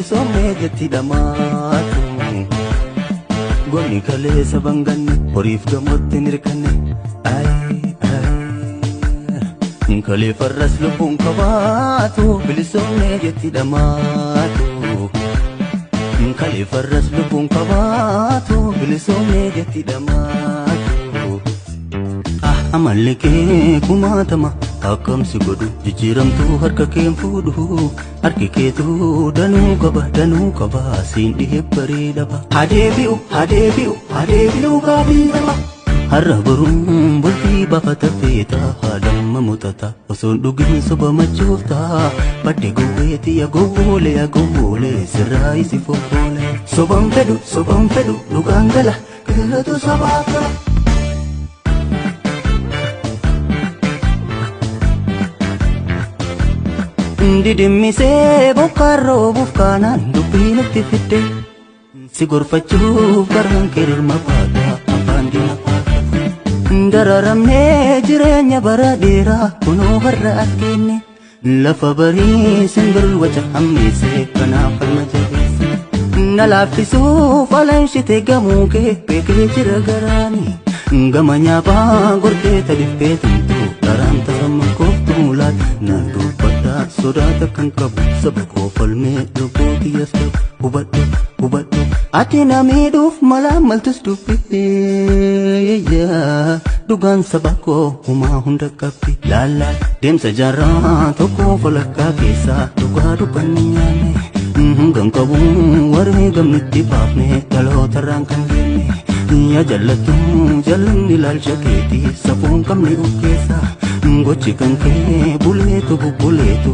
Bilisoomnee jetti dhamaatu. Goonni kaleessa banganne horiif gamootti hin hirkanne. Kalee farras lubbuun qabaatu bilisoomnee jetti dhamaatu. Kalee farras lubbuun qabaatu bilisoomnee jetti dhamaatu. Amalli kee kumaatama akkamsi godhu jijjiiramtuu harka keen fuudhu harki keetuu danuu qaba danuu qaba siin dhihee bareedaba. Hadeebi'u hadeebi'u hadeebi'u gaabii. Har'a boruun bultii baafata feeta haadhamma mutata osoon dhugin soba machoofta badde gowweeti ya gowwoole ya gowwoole sirraa isi foffoole. Soban fedhu soban fedhu dhugaan gala qillatu sobaa tola. Didimmisee bokkaan roobuuf kaanaan dubbii nutti fidde. Si gorfachuuf garaan kee rirma baata afaan diina baata. Dararamnee jireenya bara dheeraa kunoo har'a as geenne. Lafa barii simbirri waca hammeesse kanaaf falma jabeesse. Na laaffisuuf alanshite gamuu kee beekee jira garaani. Gama nyaaphaa gortee tadiftee tumtu garaan tasamma kooftuu laata. Naan dubbadhaa sodaata kan qabu saba koo falmee lubbuu kiyyas qabu hubadhu hubadhu. Ati na miidhuuf malaa maltus dubbii dhugaan saba koo humaa hunda qabdi. Laallaa deemsa jaarraa tokko walakkaa keessaa dhugaa dubbanni nyaanne. Hangan qabu wareegamnitti baafne dhalootarraan kan jenne. Yaa jallattu jallinni ilaalcha keetii safuun qabne of keessa gochi kan kee buleetu bubbuleetu.